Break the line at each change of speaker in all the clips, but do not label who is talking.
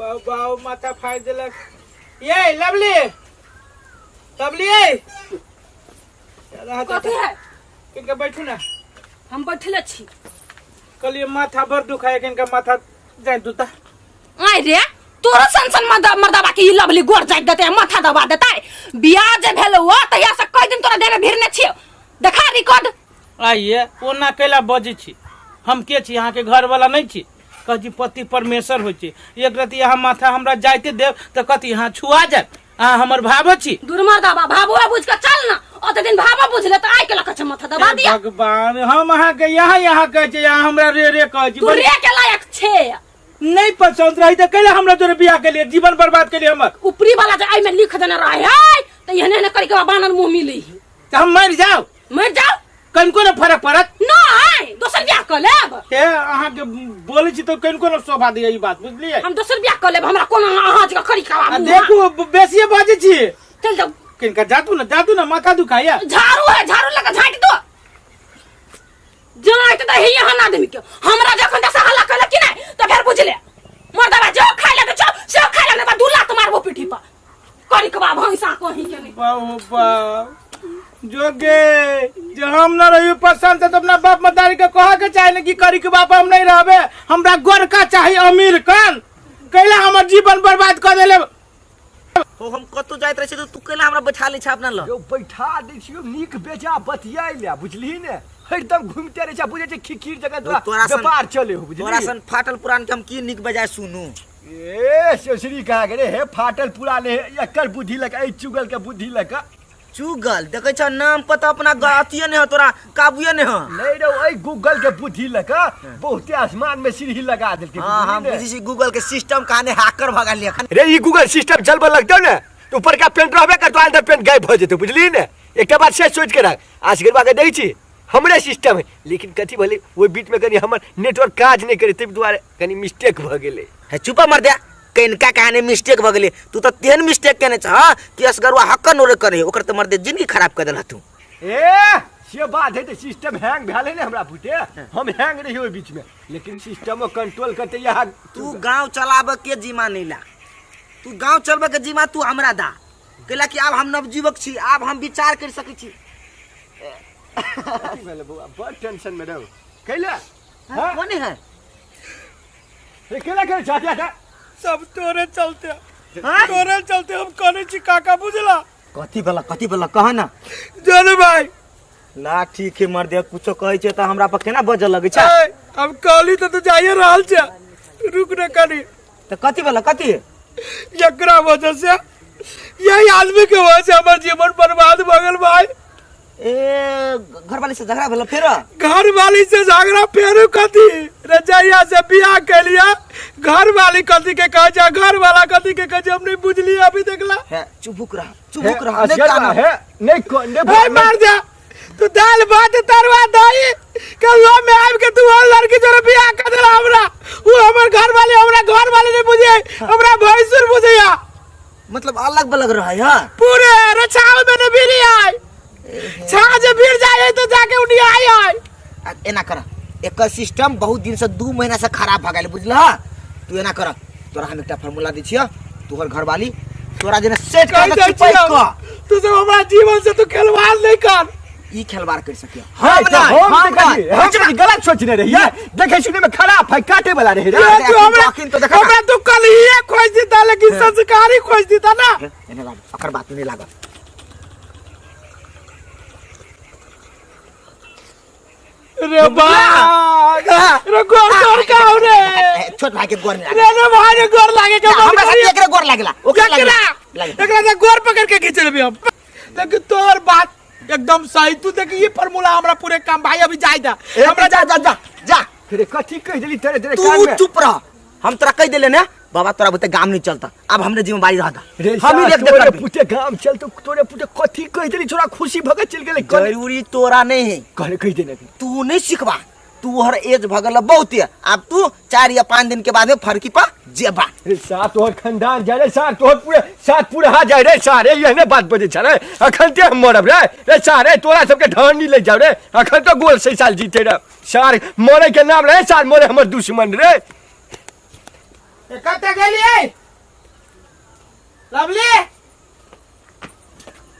बाऊ बाऊ माथा फाड़ि देलक ये लवली लवली ये
कथी है
किनका बैठू ना
हम बैठले छी
कहलिए माथा बड़ दुखाय किनका माथा जाय दूता
आय रे तोरो सन सन मर्दा मर्दाबा के ई लवली गोर जाइत देते माथा दबा देते बियाह जे भेल हो तहिया से कई दिन तोरा देह में भिड़ने छियो देखा रिकॉर्ड
आइए ओना कैला बजै छी हम के छी अहाँके घरवाला नहि छी कहै छी पति परमेश्वर होइ छै एक रति अहाँ माथा हमरा जाइते देब तऽ कथी अहाँ छुआ जायत अहाँ हमर भावो छी
दूर मर्दाबा भाबो बुझ के चल ना ओते दिन भाबो बुझ ले त आइ के लक माथा दबा
हे
दिया
भगवान हम अहाँके यहाँ यहाँ कहै छी अहाँ हमरा रे रे कहै छी
तू रे के लायक छे
नहि पसंद रही तऽ कैला हमरा जोरे बियाह केलिए जीवन बर्बाद केलिए हमर
ऊपरी वाला जे एहि में लिख देने रहे है त एहने एहने करी के बानर मुंह मिली है
तऽ हम मरि जाउ
मर जाओ
कनिको ने फरक पड़त
नहीं दोसर बियाह कर लेब
हे अहाँके बोलै छी तऽ कनिको ने शोभा दैया ई बात बुझलियै
हम दोसर बियाह कर लेब हमरा कोनो अहाँ जगह करी खावा
आ देखू बेसिए बाजै छी
चल जाओ
किनका जातू ना जातू ना माथा दुखाया
झाड़ू है झाड़ू लगा झाँक दो जाइत दही यहाँ आदमी के हमरा जखन दशा हल्ला कइले कि नहीं तो फिर बुझ ले मर्दवा जो खाइ लगे छो से खाइ लगे बा दू लात मारबो पीठी पर करी के बा भैंसा कहीं के नहीं
बाबू बाप जोगे जे हम न रही पसंद तो अपना बाप मतारी के कह के चाहे न कि करी के बाप हम नहीं रहबे हमरा गोरका चाही अमीर कन कैला हमर जीवन बर्बाद कर देले
हो हम कतौ जाइत रहै छी तऽ तू कैला हमरा बैठा लै छ अपना लग
यौ बैठा दै छियौ नीक बेजा बतियाइ लए बुझलिही ने हरदम घुमिते रहै छै बुझै छै खिखीर जकाँ
यौ, तोरा सन-
व्यापार चले हो
तोरा
बुझलिही
सन फाटल पुरान के हम की नीक बजाय सुनू
ए सोसरी कहाँ गेलै हे फाटल पुराने हे एकर बुद्धि लऽ कऽ एहि चुगल के बुद्धि लऽ कऽ
चुगल देखै छ नाम पता अपना अथिये नहि हो तोरा काबुए नहि हो
नहीं रे एहि गूगल के बुद्धि लऽ कऽ बहुते आसमान में सीढ़ी लगा देलकै
हाँ हम
बुझलिही ने?
बुझै छी गूगल के सिस्टम कहानी हैकर भऽ गेल एखन
रे ई गूगल सिस्टम चलबऽ लगतौ ने तऽ ऊपरका पेंट रहबे करतौ अंदर पेंट गायब भऽ जेतौ बुझलिही ने एकटा बात से सोचि के राख आसगरबा के दै छी हमरे सिस्टम है लेकिन कथी भेलै ओहि बीचमे कनि हमर नेटवर्क काज नहि करै ताहि दुआरे कनि मिस्टेक भऽ गेलै
हे चुप मर दे कनिका कहानी मिस्टेक भऽ गेलै तू तऽ तेहन मिस्टेक केने छह कि असगरुआ हक्का नोरे करे ओकर तऽ मर्दे जिंदगी खराब कऽ देलह तू
ए से बात है तऽ सिस्टम हैंग भेल है ने हमरा बुते हम हैंग रही ओहि बीचमे लेकिन सिस्टमो कंट्रोल करते यहाँ
तू गांव चलाबऽ के जिम्मा नहीं ला तू गांव चलबऽ के जिम्मा तू हमरा दा कैला कि आब हम नवयुवक छी आब हम विचार कर सकै छी
कथी भेलै बौआ बड़ टेंशन में रहो कैला हाँ?
कोन है
रे केला करे जा जा जा
सब तोरे चलते
हाँ?
तोरे चलते हम कहने छी काका बुझला
कथी भेला कथी भेला कह ना
जाने भाई
ला ठीक है मर्दे कुछो कहै छै तऽ हमरा पर केना बजऽ लगै छै
ए, हम कहली तऽ तू जाइए रहल छै रुक न कनी
तऽ कथी भेला कथी
एकरा वजह से यही आदमी के वजह से हमर जीवन बर्बाद भऽ गेल भाई
ए घरवाली से झगड़ा भेल फेर
घर वाली से झगड़ा फेरू कथी रजैया से बियाह केलिया घर वाली कथी के कहे छै घर वाला कथी के कहे छै हम नहीं बुझलिए अभी देखला
हे चुप रह चुप रह नहीं
असगर
काना
है नहीं नहीं
हे मार जा तू दाल भात तरुआ दही कल में आबि के तू और लड़की जोरे बियाह कर देला हमरा उ हमर घर वाले हमरा घर वाले नहीं बुझे हमरा भैंसुर बुझैया
मतलब अलग बलग रहे है
पूरे रछाव में न भीड़ आय छा जे भीड़ जाए तो जाके उठी आय आय
आ, एना कर एकर सिस्टम बहुत दिन से 2 महीना से खराब भ गेल बुझलह तू एना कर तोरा हम एकटा फार्मूला दै छियह तोहर घरवाली तोरा जेना सेट कर
कहि
के
दै
चिपैक
छियौ,
कऽ
तू सब हमरा जीवन से तू खेलवाड़ नहीं कर
ई खेलवाड़ कर सकिय
हम
हम नहीं
हम
हम
देखलियै,
नहीं
हम कनी गलत सोचने रहियै देखै सुनै में खराब है काटे वाला रहे रे
ये
अरे
तू हमरा
अखिन तो देखा ना।
हमरा तू कल ही खोज देता लेकिन संस्कारी खोज देता ना
एने लाग ओकर बात नहीं लागल
रे बा रे गोर तोर का हो रे
ए, छोट भाई के गोर नहीं
रे
लागल
रे भाई रे गोर लागे के
हमरा
मन
साथ
करिए।
एकरे गोर लागला ओकरे
एकरा
लागला लागला।
एकरा से गोर पकड़ के खींच लेबी हम लेकिन तोहर बात एकदम सही तू देख ये फार्मूला हमरा पूरे काम भाई अभी जाय दा
हमरा जा जा जा जा
रे कथी कहि देली तेरे तेरे कान
तू
में
चुप रह हम तोरा कह देले ने बाबा तोरा बुते गाम नहीं चलता अब हमरे जिम्मेवारी रहता
रे
हम ही
सास,
देख देख
तोरे
करबी
पुते गाम चल तो तोरे पुते कथी कहि देली छोरा खुशी भगत चल गेलै कने
जरूरी तोरा नहीं है
कहले कहि देने
तू नहीं सीखबा तू हर एज भगल बहुत है अब तू 4 या 5 दिन के बाद में फरकी पर जेबा
रे सार तोहर खानदान जाय रे सार तोहर पूरे सात पूरे हा जाय रे सार रे एहने बात बजै छ रे अखन ते हम मरब रे रे सार रे तोरा सबके ढहनी ले जाओ रे अखन तो गोल सही साल जीते रे सार मरे के नाम रे सार मरे हमर दुश्मन रे
ए, कतऽ गेलियै लवली?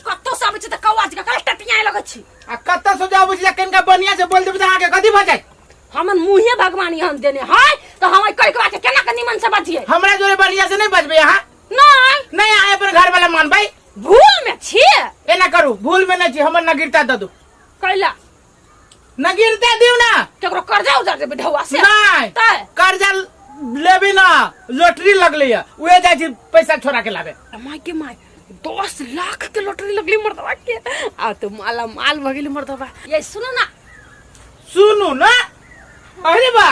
कतौ से आबै छी तऽ कौआ जकाँ कल टटियाए लगै छी।
आ कतऽ से जाबू छी? कनिका बढ़िया से बोल देबै तऽ अहाँके कथी भऽ जायत?
हमर मुँहे भगवान यहाँ देने है तऽ हम एहि करिकवा के केना के निमन से बजियै?
हमरा जोरे बढ़िया से नहीं बजबै अहाँ।
नहीं।
नहीं, अहाँ अपन घर वाला मानबै।
भूल में छी।
एना करू, भूल में नहीं छी, हमर नगिरता दऽ दू।
कैला?
नगिरता दिउ ना।
केकरो कर्जा उजार देबै ढौआ से?
नहीं।
तऽ
कर्जा लेबी ना, लॉटरी लगलै है, उहे जाइ छी पैसा छोड़ा के लाबे।
माय के my, 10 lakh के लॉटरी लगली मर्दवा के, आ तो माला माल भऽ गेली मर्दवा। ये सुनू ना।
सुनू ना? अरे बा,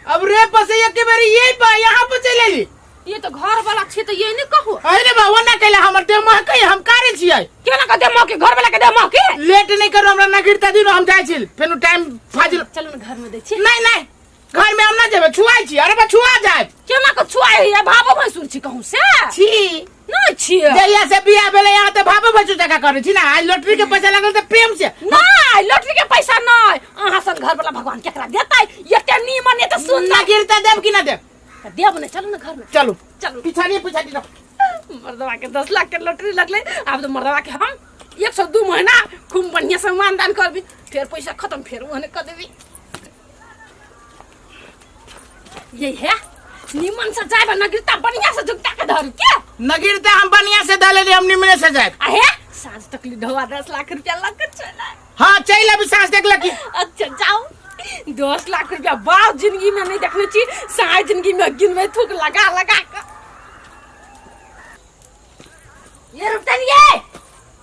अब रे पसे एक बेरी यही बा यहाँ पर चलि एली।
ये तो घर वाला छी तो ये नहीं कहू।
अरे बा, ओना कैला हमर देह महकै, हम कारे छियै।
केना के दे मौके, घर वाला के दे मौके।
लेट नहीं करू, हमरा नगिरता दिनो, हम जाइ छी, फेनु टाइम फाजिल।
चलू ना घर में दै छी।
नहीं नहीं, घर में हम ना जेबै, छुआइ छी। अरे बा, छुआ जाए।
केना के छुआइ है? भाबो भैंसुर छी कहूं से?
छी।
नहीं छी।
जहिया से बियाह भेलै यहाँ तऽ भाबो भैंसुर जकाँ करै छी ना। आइ लॉटरी के पैसा लागल तऽ प्रेम से।
नहीं, लॉटरी के पैसा नहीं, अहाँ सन घर वाला भगवान केकरा देतै? एते नीमन, एते सुंदर।
नगिरता देब कि ना देब?
तऽ देब ने, चलू ने घर में।
चलू।
चलू।
पिछाड़ी पिछाड़ी रहो।
मर्दवा के 10 लाख के लॉटरी लगले, आब तो मर्दवा के हम 102 महीना खूब बढ़िया से मानदान करबी, फिर पैसा खत्म, फिर ओहने कर देबी। ये है निमन से जाए नगरता बढ़िया से जुगता के धर के।
नगिरता हम बढ़िया से धऽ लेली, हम निमने से जाए।
आहे साँझ तक ली ढोआ 10 लाख रुपया लग के चल आए।
हाँ, चलि अभी साँझ तक लगी।
अच्छा जाओ, 10 लाख रुपया बाप जिंदगी में नहीं देखने छी, सारी जिंदगी में गिनवे थूक लगा लगा के। ये रुकतन,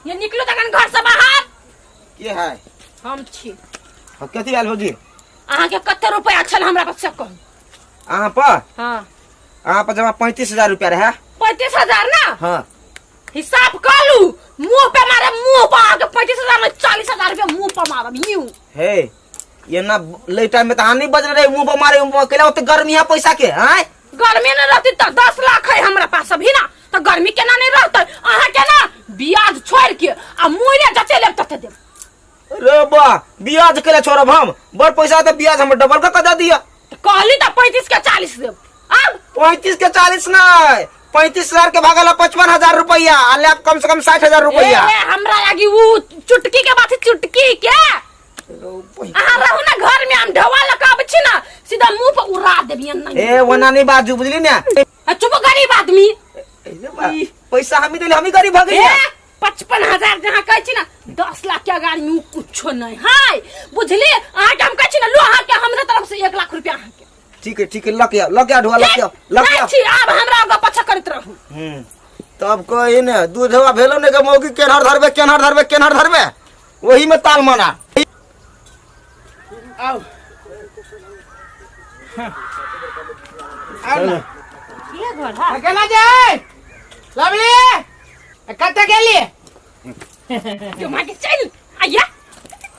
ये निकलो तखन घर से बाहर।
के है?
हम छी।
हाँ, कथी आयल भौजी?
अहाँ के कते रुपया छल हमरा पास से कहू।
अहाँ पर?
हाँ।
अहाँ पर जमा 35,000 रुपया रहे।
35,000 ना?
हाँ।
हिसाब कर लू, मुंह पे मारे, मुंह पर आके 35,000 में 40,000 रुपया मुंह पर मारब यूं।
हे, ये ना ले टाइम में तो अहाँ नहीं बज रहे मुंह पर मारे, मुंह पर केला ओते गर्मी है पैसा के। आय
गर्मी नहीं रहती तो 10 लाख है हमरा पास अभी ना, तो गर्मी केना नहीं रहते? अहाँ के ना ब्याज छोड़ के आ मुइले जते लेब तते देब।
रे बा, ब्याज केला छोड़ब हम? बड़ पैसा तो ब्याज हमर डबल का कदा दिया।
तो कहली तो 35 के 40 देब अब।
35 के 40 नहीं, 35,000 के भागल 55,000 रुपया, आ ले कम से कम 60,000 रुपया।
ए, हमरा लागी उ चुटकी के बात है, चुटकी के। अहाँ रहू ना घर में, हम ढवा लगा आबै छी ना, सीधा मुंह पर उड़ा देबियन नहीं।
ए, ओना नहीं बाजू, बुझली ना?
आ, चुप गरीब आदमी।
ए बा, पैसा हमी देली, हमी गरीब भऽ गेली।
ए, 55,000 जहाँ कहै छी ना, 10 लाख के अगाड़ी में उ कुछो नहीं है, बुझली? अहाँके हम कहै छी ना, लो अहाँके हमरा तरफ से 1 लाख रुपया अहाँके।
ठीक है, ठीक है, लक या लक या ढोआ लक या लक
नहीं
या।
छी, आब हमरा आगा पाछा करैत रहू।
तब कही ने दूधवा भेलो ने के मौगी केनहर धरबे, केनहर धरबे, केनहर धरबे, वही में ताल मना।
आउ आउ ना।
के घर है?
अकेला जाए लवली, कतऽ गेली?
जो माँ के चल आया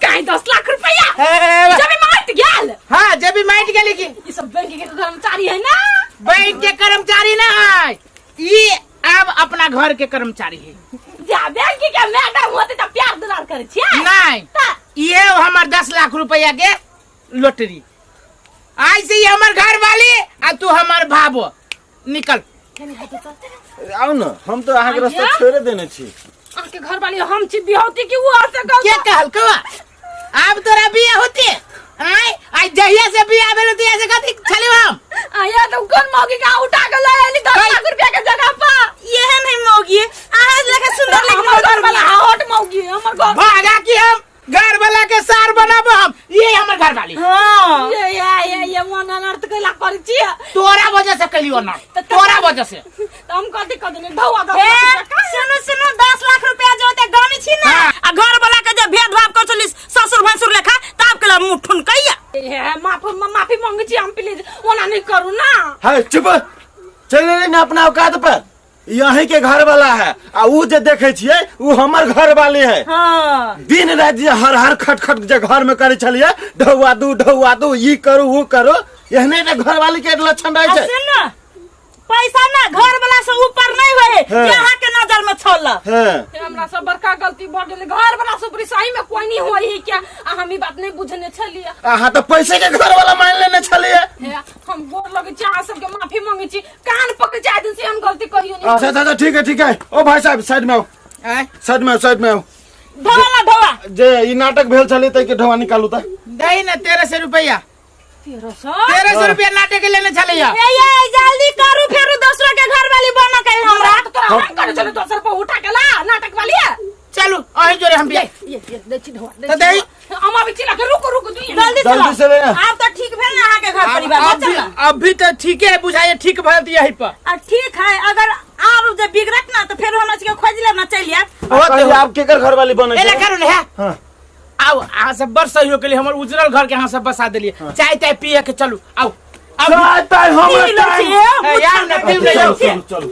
काहे 10 लाख रुपया
हे,
जब मार गेल।
हाँ, जब माइट गेली की।
ई सब बैंक के कर्मचारी है ना?
बैंक के कर्मचारी ना है ई, अब अपना घर के कर्मचारी है।
जा बैंक के मैडम होते त प्यार दुलार करे छियै।
नहीं।
त
ये हमर 10 लाख रुपया के लॉटरी, आज से ये हमर घर वाली आ तू हमर भाबो, निकल।
आउ ने, हम तो अहाँके रास्ता
आइया?
छोड़े देने छी।
अहाँके घर वाली हम छी बिहौती की वो से गल?
के कहल कवा आब तोरा बियाह होते? आय आय, जहिया से बियाह भेल तहिया से कथी छलियो हम?
आया तो कोन मौगी का उठा के ले आली 10 लाख रुपया के जगह पर?
ये नहीं मौगी, अहाँ लेखा सुंदर लेकिन
हमर घर वाला हॉट मौगी हमर घर।
भागा की हम घर वाला के सार बनाबो हम, ये हमर घर वाली।
हाँ।
ये ये ये ये मन अनर्थ कैला करै छियै।
तोरा वजह से कलियो ना, तोरा वजह से।
त हम कथी कह देने ढौआ 10
ए,
लाख रुपया का?
सुनू सुनू, 10 लाख रुपया जो होते गानी छी ना,
हाँ।
आ घर वाला के जे भेदभाव कर छली ससुर भैंसुर लेखा, तब के मुंह ठुनकैया।
हे, माफ, माफी मांगे छी हम, प्लीज ओना नहीं करू ना।
है, चुप, चलि एली ने अपना औकात पर। यहीं के घर वाला है आ ऊ जे देखे छियै ऊ हमर घर वाले है।
हाँ।
दिन राति जे हर हर खट खट जे घर में करे छलियै, ढौआ दू, ढौआ दू, ई करू, ऊ करू, एहने ने घर वाली के लक्षण रहे
आ
छै।
सुन ना, पैसा ना घर वाला से ऊपर नहीं होए।
हाँ।
जे अहाँ के नजर में छल
हाँ
हे, हमरा सब बड़का गलती भऽ गेलै घर वाला सुपरी सही में कोई नहीं होई है क्या आ हम ई बात नहीं बुझने छलियै
अहाँ तऽ पैसे के घर वाला मान लेने छलियै
हे, हम गोर लगै छी अहाँ सबके माफी मांगै छी कान पकड़ै छी आइ दिन से हम गलती कहियो नहीं
अच्छा अच्छा अच्छा, ठीक है ठीक है ओ भाई साहब साइड में आओ
आँय?
साइड में आओ साइड में आओ
ढोवा ला ढोवा
जे ई नाटक भेल छलै ताहि के ढोवा निकालू तऽ
दही ने 1300 रुपया
1300
1300 रुपया नाटक के लेने छलैया
ए ये जल्दी करू फेरू दोसरो के घर वाली बन के हमरा
हमरा तोरा हम करे चले दोसर पर उठा के ला नाटक वाली है
चलू अहीं जोरे हम भी
ये ये दै छी ढोआ दै
तऽ दही।
हम अभी चिल्ला के रुको रुको दुई
जल्दी
जल्दी
चलो
से ले आ।
आब तो ठीक भेल ना अहाँ के घर परिवार
अब
बचल
भी
ना
अभी तो ठीके है बुझाइए ठीक भल तऽ यही पर
आ ठीक है अगर आब जे बिगड़त ना तो फेर हमरा सबके खोज लेब ना चलि आयब
होते
कहलियै, आब केकर घर वाली बनै
एला
छै
करू ने है
हाँ
आओ अहाँ सब बड़ सहयोग के लिए हमर उजरल घर के अहाँ सब बसा देलिए चाय ताय पिए के चलू आओ अब
चाय ताय हमरा
पी लै
टाइम
छियै,
ए, यार, ना पीब ले
चलू
जाओ।
चलू चलू